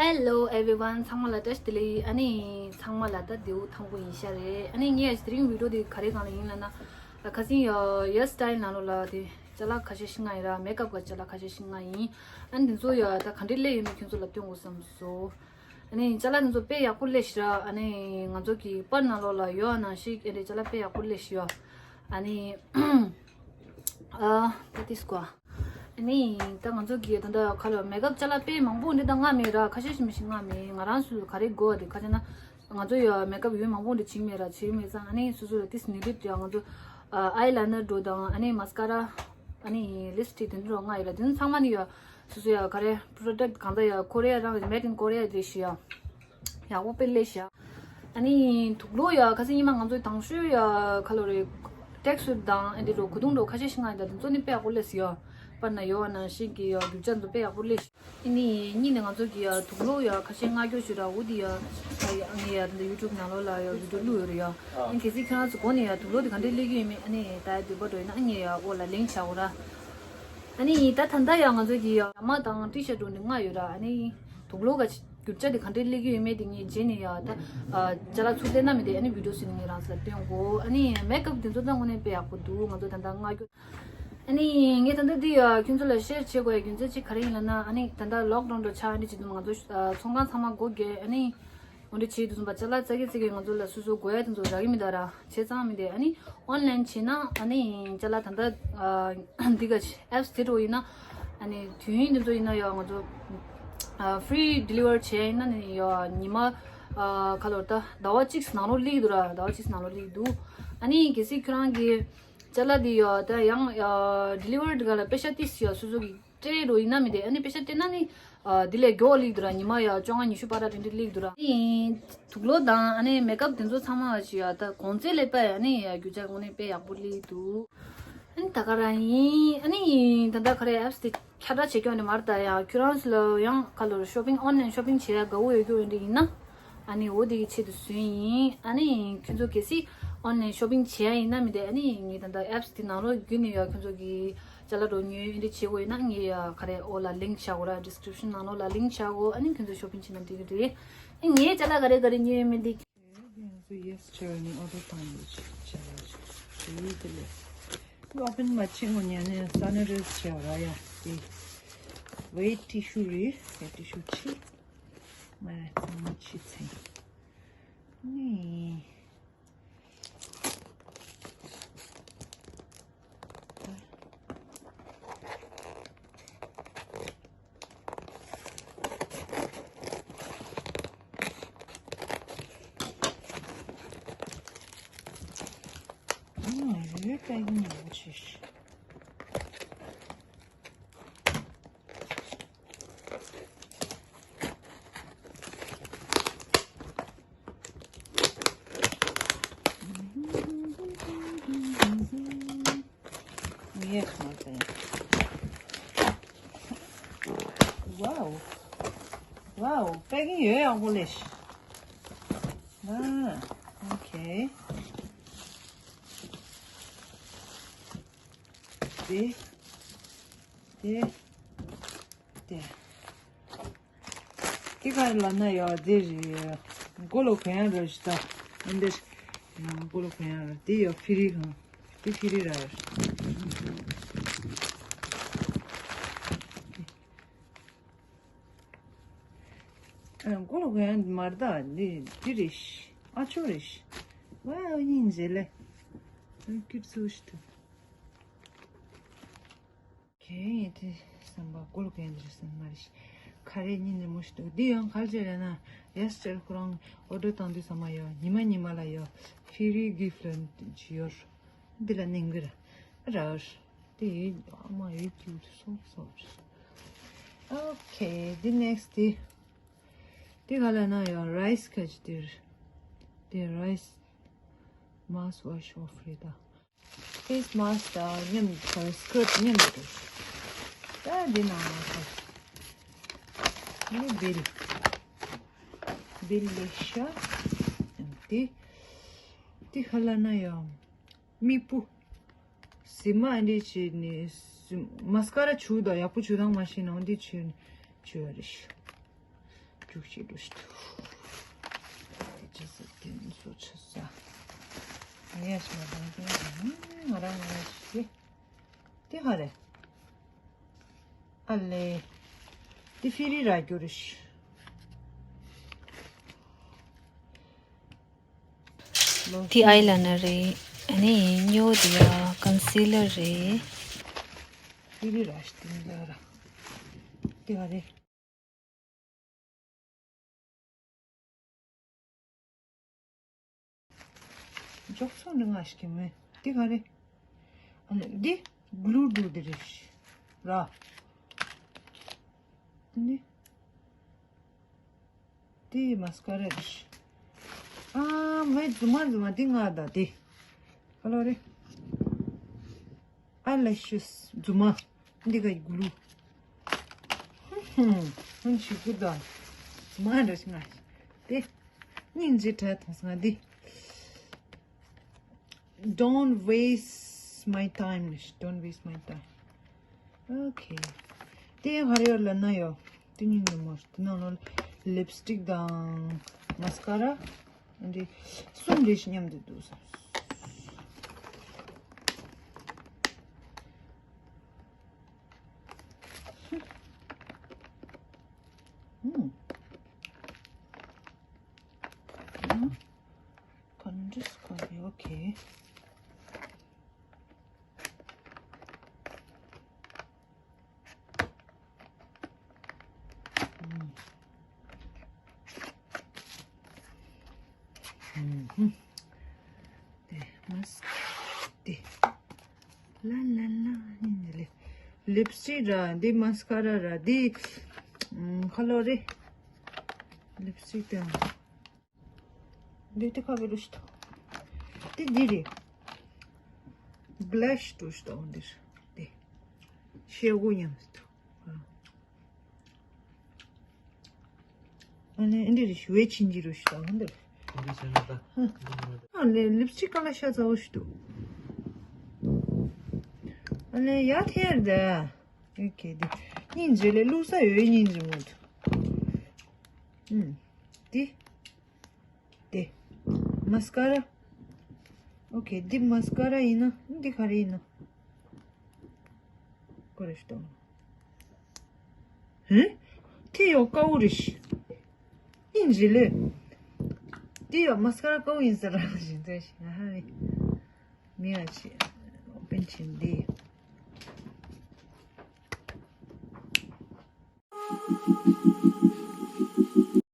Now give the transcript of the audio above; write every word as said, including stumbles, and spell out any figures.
Hello everyone, ཚང་མ་ལ་བཀྲ་ཤིས་བདེ་ལེགས། ཨ་ནི་ཚང་མ་ལ་ད་བདེ་པོ་ཐང་པོ་ཡིན་ཤག་རེད། ཨ་ནི་ངས་དེ་རིང་བི་ཌི་ཡོ་དེ་ག་རེ་སྒང་ལ་ཡིན་ལབ་ན། ཁ་སང་ཡ་ཡ་སི་ཊའིལ་ནང་ལོགས་ལ་དེ་ཅ་ལག་ཁ་ཤས་ཤིག་མངགས་ཡིན་ར། མེག་ཨབ་གི་ཅ་ལག་ཁ་ཤས་ཤིག་མངགས་ཡིན། ཨ་ནི་དེ་ཚོ་ཡ་ད་ག་འདྲས་སླེབས་ཡོད་མེད་ཁྱོད་ཚོ་ལ་སྟོན་དགོས་བསམ་སོང་། ཨ་ནི་ཅ་ལག་དེ་ཚོ་དཔེ་ཡག་པོ་སླེབས་ཤག་ར། ཨ་ནི་ང་ཚོ་གི་པར་ནང་ལོགས་ལ་ཡོད་ནང་བཞིན་ཨེ་འདྲས་ཅ་ལག་དཔེ་ཡག་པོ་སླེབས་ཤག་ཡ། ཨ་ནི། ཨ། ད་དེ་སྐོར། ཨ་ནི་ད་ང་ཚོ་གི་ད་ལྟ་ཁ་ལོ་མེག་ཨབ་ཅ་ལག་དཔེ་མང་པོ་འདི་ད་མངགས་མེད་ར། ཁ་ཤས་ཤིག་མི་ཤིག་མངགས་མེད། ང་རང་ཚོ་ག་རེ་དགོས་པ་དེ་ཁ་ཤས་ན་ང་ཚོ་ཡ་མེག་ཨབ་ཡོད་མང་པོ་འདི་བྱིན་མེད་ར། བྱིན་མེད་ཙང་ཨ་ནི་སོ་སོ་ལ་ཏིས་ནི་ཌེཌ་ཡ་ང་ཚོ་ཨ་ཨའི་ལའི་ནར་འགྲོ་དང་ཨ་ནི་མཱ་སི་ཀ་ར། ཨ་ནི་ལིབ་སི་ཊིག་དེ་འདྲ་མངགས་ཡོད་ར། དེ་ཚོ་ཚང་མ་ནི་ཡ་སོ་སོ་ཡ་ག་རེ་པྲོ་ཌག་གང་ལྟར་ཡ་ཀོ་རི་ཡ་རང་གི་made in Korea་རེད་ཤག་ཡ། ཡག་པོ་དཔེ་སླེབས་ཤག་ཨ་ནི་དུག་ལོག་ཡ་ཁ་སང་ཉི་མ་ང་ཚོ་དང་ཤོས་ཡ་ཁ་ལོ་རེ་ཊེག་སུཊ་དང་ཨ་འདི་རུ་གོས་ཐུང་རུ་ཁ་ཤས་ཤིག་མངགས་ཡིན། ད་དེ་ཚོ་ནི་དཔེ་ཡག་པོ་སླེབས་སོང་ཡ། པར་ན་ཡོད་པ་ནང་བཞིན་གྱི་ཡ་རྒྱུ་ཆ་ཚོ་དཔེ་ཡག་པོ་སླེབས་ཤག་ཨ་ནི་གཉིས་ནས་ང་ཚོ་གི་ཡ་དུག་ལོག་ཡ་ཁ་ཤས་མངགས་རྒྱུ་ཞུ་ར། འོ་འདི་ཡ་ཨ་ངས་ཡ་འདི་ཡུ་ཊུབ་ནང་ལོགས་ལ་ཡ་བི་ཌི་ཡོ་བླུགས་ཡོད་རེད་ཡ། ཨ་ནི་གལ་སྲིད་ཁྱོད་རང་ཚོ་གོ་ནས་ཡ་དུག་ལོག་དེ་ག་འདྲས་སླེབས་ཀྱི་ཡོད་མེད་ཨ་ནི་ད་འདོད་པ་འགྲོ་ཡིན་ན་ཨ་ངས་ཡ་འོག་ལ་ལིང་ཀི་བྱ་དགོས་ར། ཨ་ནི་ད་ད་ལྟ་ཡང་ང་ཚོ་གི་ཡ་མ་དང་ཊི་ཤར་ཊི་འདི་མངགས་ཡོད་ར། ཨ་ནི་དུག་ལོག་ག་རྒྱུ་ཆ་དེ་ག་འདྲས་སླེབས་ཀྱི་ཡོད་མེད་དེ་ངས་རྗེས་ནས་ཡ་ད་ཅ་ལག་ཚུར་བསྟན་ན་མི་དེ་ཨ་ནི་བི་ཌི་ཡོ་ཟིན་ནས་ངས་རང་ཚོ་ལ་སྟོན་དགོས། ཨ་ནི་མེག་ཨབ་དེ་ཚོ་ད་དངོས་གནས་དཔེ་ཡག་པོ་འདུག་ང་ཚོ་ད་ལྟ་མངགས་རྒྱུ། ཨ་ནི་ངས་ད་ལྟ་འདི་ཡ་ཁྱོད་ཚོ་ལ་ཤེར་བྱེད་དགོས་ཡ་རྒྱུ་མཚན་གཅིག་ག་རེ་ཡིན་ལབ་ན། ཨ་ནི་ད་ལྟ་ལོག་ཌའུན་འདྲ་ཆགས་ཨ་ནི་བྱེད་དུས་ང་ཚོ་ཚོང་ཁང་ཚང་མ་སྒོ་བརྒྱབ། ཨ་ནི། འོ་འདྲ་བྱེད་དུས་ཙམ་པ་ཅ་ལག་རྩ་གི་རྩ་གི་ང་ཚོ་ལ་སོ་སོ་དགོས་ཡ་དེ་ཚོ་རག་གི་མི་འདུག་ར། བྱས་ཙང་མི་འདུག་ཨ་ནི་ཨོན་ལན་བྱས་ན་ཨ་ནི་ཅ་ལག་ད་ལྟ་འདི་ག་ཨེབ་སི་དེ་འགྲོ་ཡིན་ན་ཨ་ནི་དུས་ཡུན་དེ་ཚོ་ཡིན་ན་ཡ་ང་ཚོ་ཕི་རི་ཌི་ལི་ཝར་བྱས་ཡིན་ན་ནི་ཡ་ཉི་མ་ཁ་ལོ་ད་ཟླ་བ་གཅིག་ནང་ལོགས་སླེབས་ཀྱི་འདུག་ར། ཟླ་བ་གཅིག་ནང་ལོགས་སླེབས་ཀྱི་འདུག་ཨ་ནི་གལ་སྲིད་ཁྱོད་རང་གི་ཅ་ལག་འདི་ཡ་ད་ཡང་ཌི་ལི་ཝར་འདི་ག་ལ་པེ་ཤ་ཏིས་ཡ་སོ་སོ་གི་སྤྲད་རོགས་ཡིན་ན་མི་དེ་ཨ་ནི་པེ་ཤ་སྤྲད་ན་ནི་ཨ་དེ་ལས་མགྱོགས་ལེགས་འདུག་ར། ཉི་མ་ཡ་བཅོ་ལྔ་ཉི་ཤུ་བར་དེ་འདྲ་ལེགས་འདུག་ར། ཨ་ནི་དུག་ལོག་དང་ཨ་ནི་མེག་ཨབ་དེ་ཚོ་ཚང་མ་ཞིག་ཡ་ད་གོང་ཚད་ལས་པ་ཨ་ནི་ཡ་རྒྱུ་ཆ་དངོས་གནས་དཔེ་ཡག་པོ་ལེགས་འདུག་ཨ་ནི་ད་ག་རང་ཡིན། ཨ་ནི་ད་ལྟ་ག་རེ་ཨེབ་སི་དེ་ཁྱབ་བསྒྲགས་བྱེད་རྒྱུ་ནི་མ་རེད། ད་ཡ་ཁྱོད་རང་ཚོ་ལ་ཡང་ཁ་ལོ་ཤོ་པིང་ཨོན་ལན་ཤོ་པིང་བྱེད་ཡ་དགའ་བོ་ཡོད་རྒྱུ་འདྲ་ཡིན་ན། ཨ་ནི་འོ་དེ་གི་ཆེད་དུ་བཟོས་ཡིན། ཨ་ནི་ཁྱོད་ཚོ་གལ་སྲིད་ཨོན་ལན་ཤོ་པིང་བྱེད་ཡ་ཡིན་ན་མི་དེ་ཨ་ནི་ངས་ད་ལྟ་ཨེབ་སི་དེ་ནང་ལོགས་བརྒྱུད་ནས་ཡ་ཁྱོད་ཚོ་གི་ཅ་ལག་འདྲ་ཉོས་འདི་བྱེད་དགོས་ཡིན་ན་ངས་ཡ་ག་རེ་འོག་ལ་ལིང་ཀི་བཞག་གོ་ར། ཌི་སི་ཀི་རིབ་ཤན་ནང་ལོགས་ལ་ལིང་ཀི་བཞག་གོ་ཨ་ནི་ཁྱོད་ཚོ་ཤོ་པིང་བྱེད་ན་འགྲིག་གི་རེད། ཨ་ངས་ཅ་ལག་ག་རེ་ག་རེ་ཉོས་ཡོད་མེད་འདི། ང་ཚོ་ཡེ་སི་ཅར་ནི་ཨོ་ཌར་བཏང་ཡོད་ཅེས་བྱ་བ་ཞིག་ཞུ་ཡི་དེ་ལས་ཨོ་པན་མ་བྱེད་སྔོན་ནས་ནི་སེ་ནི་ཊའི་ཛར་བྱས་པ་ར། ཡ་དེ་ཝེཊ་ཊི་ཤུ་རེད། ཝེཊ་ཊི་ཤུ་ཆེ་མ་རེད། ཚང་མ་ཆེ་ཚེ་ནི། ཨ་རེ་རེ་པེ་ཀིང་ཡག་པོ་བྱས་ཤག Yes, my friend. Wow. Wow, པེ་ཀིང་ཡོད་ཡག་པོ་ལེ་ཤ། ཨ། ཨོ་ཁེ། དེ། དེ། དེ། དེ་ག་རེ་ལབ་ན་ཡ་དེ་རེད། མགོ་ལོག་གན་ར་ཞིག་ད། ཨ་འདིར། མགོ་ལོག་གན་ར་དེ་ཡ་ཕི་རི་གང་། དེ་ཕི་རི་ར། ཨ་མགོ་ལོག་གན་མར་ད་འདི་འདི་རེད་ཤི། ཨ་ཅོ་རེད་ཤི། ཝའོ་ཡིན་ཟེ་ལེ། ཨ་ཀིར་ཚོ་ཤི་ཐུ། གན་ཡིན་དེ་བསམ་པ་མགོ་ལོག་གན་འདི་རེད་བསམ་མ་རེད་ཤི། ཁ་རེ་ཉིན་ནས་མོ་ཤི་འདུག་འདི་ཡང་ག་རེ་བྱས་རེད་ན། ཡེ་སི་ཅར་ཁོ་རང་ཨོ་ཌར་བཏང་དུས་ཚང་མ་ཡ་ཉི་མ་ཉི་མ་ལ་ཡ་ཕི་རི་གིཕ་ཊི་ལ་ཅི་ཡོད། འདི་ལ་ནིང་གི་ར་ར་དེ་ཨ་མ་ཡོད་ཀྱི་འདུག་སོ་སོ། ཨོ་ཁེ། འདི་ནེག་སི་ཊི་དེ་དེ་ག་ལ་ན་ཡ་རའི་སི་ཁ་ཅིག་དེར་དེ་རའི་སི་མའོ་སི་ཝ་ཤི་ཨོ་ཕ་རེད་ད། ཕེ་སི་མཱ་སི་ཀི་དང་མཉམ་དུ་སི་ཀར་ཊི་མཉམ་དུ་འདུག་ད་འདི་ནང་ལ་ཁ་ནི་བིལ། བིལ་ལེ་ཤ། དེ་དེ་ཧ་ལ་ན་ཡང་མིག་སྤུ་ཟི་མ་འདི་བྱས་ནས་མ་སི་ཀ་ར་བྱུག་དང་ཡག་པོ་བྱུག་དང་མ་ཤེས་ན་འདི་བྱས་ནས་བྱུག་ཡ་རེད་ཤག་ཤུགས་ཤིག་འགྲོ་ཤི། དེ་ཅི་ཟེར་དེ་ནི་སོ་ཆ་ས། ངས་ཞིག་མ་དང་དེ་ང་རང་ང་ཞིག་དེ་ཧ་རེ། ཨ་ལེ། དེ་ཕི་རི་ར་རྒྱུ་རེ་ཤི། དེ་ཨའི་ལ་ནར་རེད། ཨ་ནི་སྨྱོ་དེ་ཡ་ཀོན་སི་ལར་རེད། ཕི་རི་ར་ཤི་དེ་ནི་ལ་ར། དེ་ཧ་རེ། འཇོག་ཚོགས་འདི་ང་ཞིག་གི་མེད། འདི་ག་རེ། ཨ་ནི་འདི་གླུ་འདུག་འདི་རེད་ཤི་ར། འདི་འདི་མ་སི་ཀ་ར་རེད་ཤི། ཨ་མེད་རྫུན་མ་རྫུན་མ་འདི་ང་ད་འདི། ཧ་ལོ་རེད། ཨ་ལེ་ཤུས་རྫུན་མ། འདི་ག་གླུ། ཧུམ་ཧུམ་ཧུམ་ཞིག་གུ་ད། རྫུན་མ་འདྲ་ཞིག་ང་། དེ། སྙིང་རྗེ་དྲ་ཐང་སང་འདི། Don't waste my time. Don't waste my time. Okay. དེ་ཧ་རེ་ཡོད་ལ་ན་ཡོད། དེ་ཉིན་ནི་མོ་དེ་ནང་ལོ་ལིབ་སི་ཊིག་དང་མ་སི་ཀ་ར། འདི་གསུམ་རེ་ཞིག་མཉམ་དུ་འདུག་ས། ཧུམ། ཧུམ། ཁོ་འདྲ་ཁོ་འདྲ་ཨོ་ཁེ། དེ་མ་སི་དེ་ལ་ལ་ལ་ནི་ལེ། ལིབ་སི་ཊིག་ར་འདི་མ་སི་ཀ་ར་ར་འདི་ཁ་ལོ་རེ། ལིབ་སི་ཊིག་དང་། འདི་དེ་ཁ་བེ་རུ་ཤི་ཏོ། དེ་འདི་རེད། བྷི་ལ་ཤི་ཏུ་ཤི་ཏོ་འདིར། དེ། ཤེ་གུ་ཉམས་སུ་ཏོ། ཨ་ནི་འདི་རེད་ཤི་བེ་ཆིན་ཇི་རུ་ཤི་ཏོ་འདིར། ཨ་ལེ་ལིབ་སི་ཊིག་ཀ་ལ་ཤ་ཚ་བོ་ཤི་ཏོ། ཨ་ལེ་ཡ་ཐེར་དེ། ཨོ་ཁེ་དེ། སྙིང་རྗེ་ལེ་ལུག་ས་ཡོད་སྙིང་རྗེ་མོ་ཏོ། ཨུམ། དེ། དེ། མ་སི་ཀ་ར། ཨོ་ཁེ། འདི་མ་སི་ཀ་ར་ཡིན་ན། འདི་ག་རེ་ཡིན་ན། ཀོ་རེ་ཤི་ཏོ། ཧེ། དེ་ཡོ་ཀའུ་རེ་ཤི། ཡིན་རེ་ལེ། འདི་ཡོ་མ་སི་ཀ་ར་ཀའུ་ཡིན་ས་ར་ཞིག་ཟེར་ཞིག་ཧ་ཧ་རེ། མི་ཡ་ཆི། པན་ཆེན་འདི།